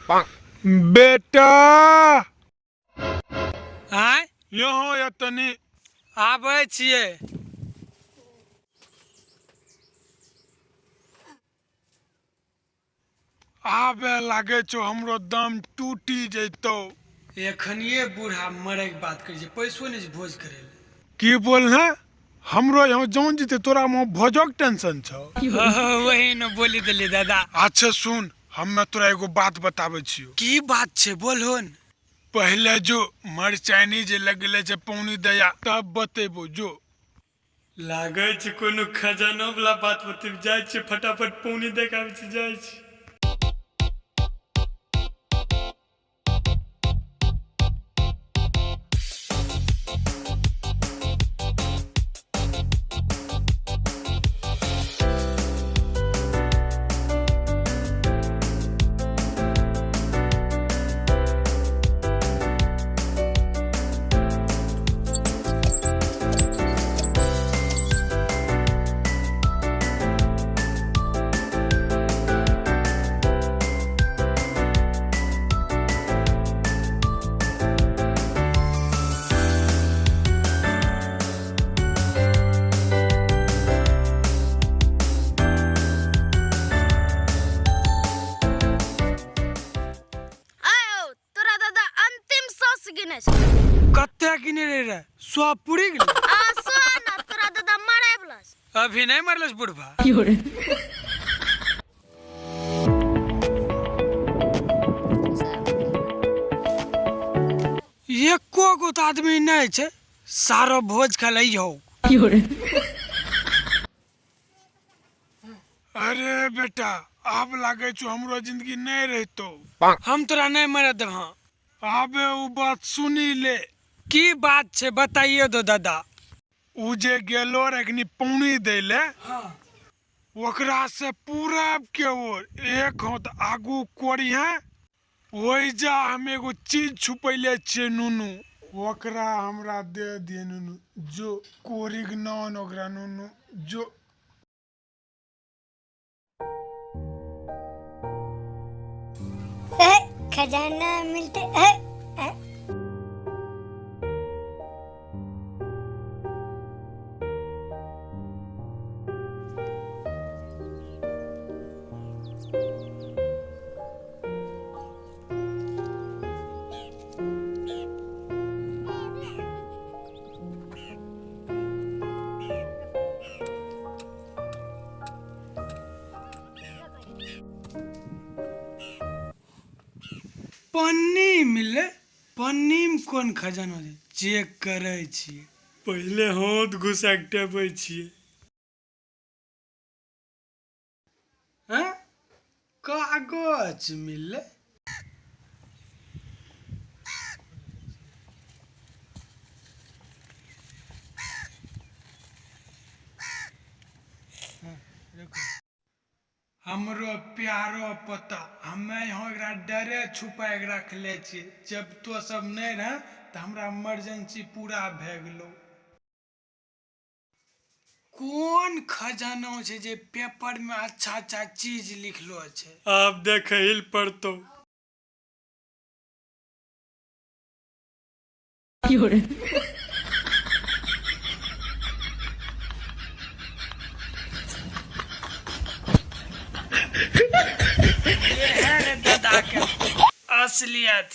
बेटा आँय। यहाँ या तनी। आबै छियै। आबे लागे छौ हमरो दम टूटी जैतौ। एखनिये बूढ़ा मरे के बात करै छै, पैसो नहि छै भोज करै लए। की बोलने? हमरो यहाँ जान जेतै तोरा मुँह भोजक टेंशन छौ। वही न बोली देली दादा। अच्छा सुन, हमे तोरा एगो बात बताबै छियौ। की बात छै बोलहो न। पहिले जो मरचाइनी जे लगले छै पौनी दया, तब बतेबो जो। लागै छै कोनो खजाना वाला बात बतेब, जाइ छियै फटाफट पौनी दे के आबै छी, जाइ छी। आयो तोरा दादा अंतिम सांस गिने छै। कते गिने रहे रे? सौ पूरी गेलै। आ सौ ना, तोरा दादा मरे वाला छै। अभी नहीं मरल छै बुढ़बा। एको गो तऽ आदमी नहि छै, सारो भोज खा लै हौ। अरे बेटा, आब लागे छौ हमरो जिंदगी नहीं रहतो। हम तोरा नहीं मरे देब। हाँ आबे उ बात सुनी ले। की बात छै बताइए दो दादा। उ जे गेलो रे अखनी पौनी दै ले, ओकरा से पूरब के ओर एक हाथ आगू कोरी है, ओहिजा हम एगो चीज छुपैले छियै नुनू, ओकरा हमरा दे दिए नुनू, जो कोरिक नान ओकरा नुनू जो। खजाना मिलते ए, ए। पन्नी मिललै, पन्नी में कोन खजाना छै चेक करै छियै। पहिले हाथ घुसा के टेपै छियै। हैं कागज मिललै। हमरो प्यारो पता, हमे यहाँ एकरा डरे छुपाय के रखले छियै, जब तो सब नहीं रह तऽ हमरा इमरजेंसी पूरा भए गेलो। कोन खजाना छै जे पेपर में अच्छा अच्छा चीज लिखलो छै? आब देखै लए पड़तौ। ये है रे दादा के असलियत।